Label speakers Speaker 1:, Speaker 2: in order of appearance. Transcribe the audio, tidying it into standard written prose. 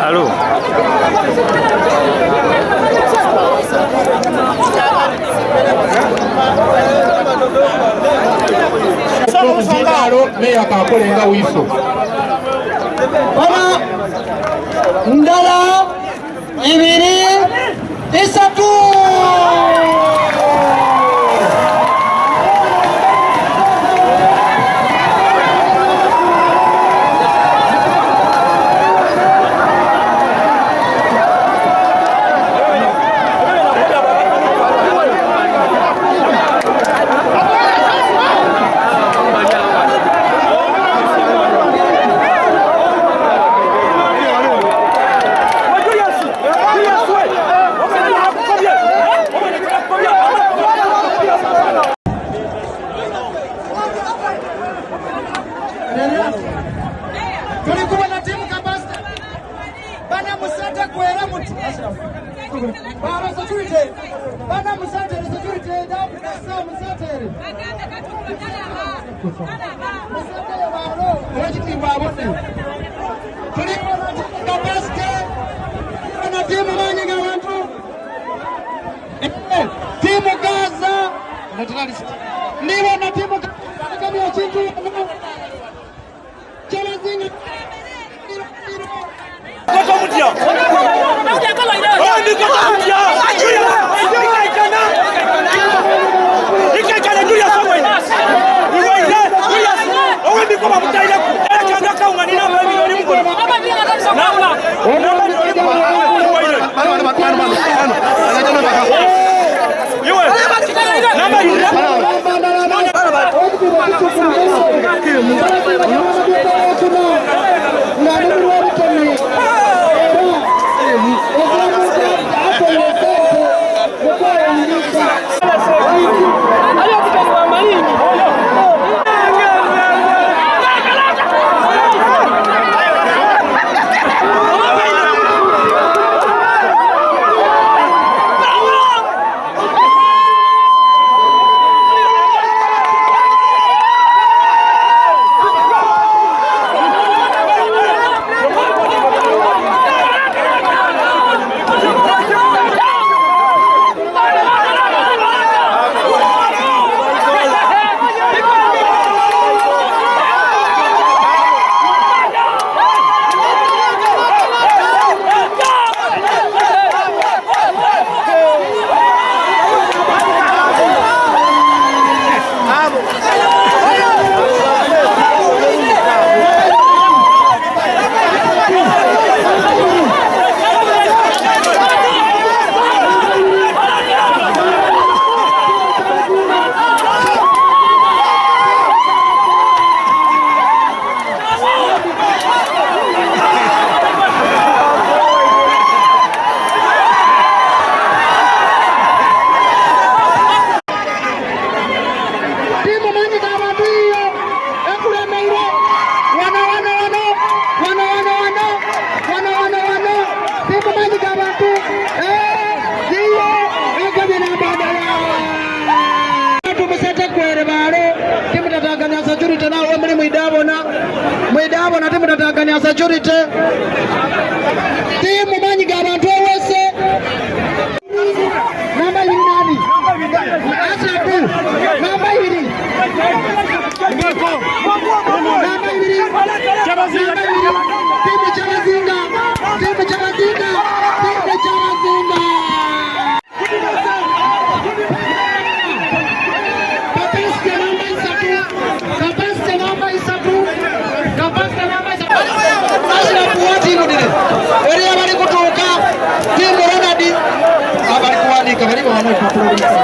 Speaker 1: Alo.
Speaker 2: Omuzindaalo meeya kakole nga wiso.
Speaker 3: Bana ndala ibiri isatu. Tuli kubona timu kapasita bana musate kwera muti baba security bana musate security dabasa musate musate balo owekitimba abone tuli kubona timu kapasita na timu manyi g'abantu timu Gaza ndibona timu Gaza ekintu kyabazinga. Timu manyi g'abantu iyo ekulemeire wano wano wano wano wano wano wano wano wano timu manyi g'abantu iyo egabye nambandala tumusete kwere balo timu tataganya security nawe muli mwidabona mwidabona timu tataganya security timu manyi g'abantu ewese namba ibiri nani asatu namba ibiri namba ibiri namba ibiri timu kyabazinga timu kyabazinga timu kyabazinga kapasite namba isatu kapasite namba isatu kapasite namba isatu asirafu wa timu dire eri abali kutuuka timu Ronald abali kuwandiika bali wano epapula.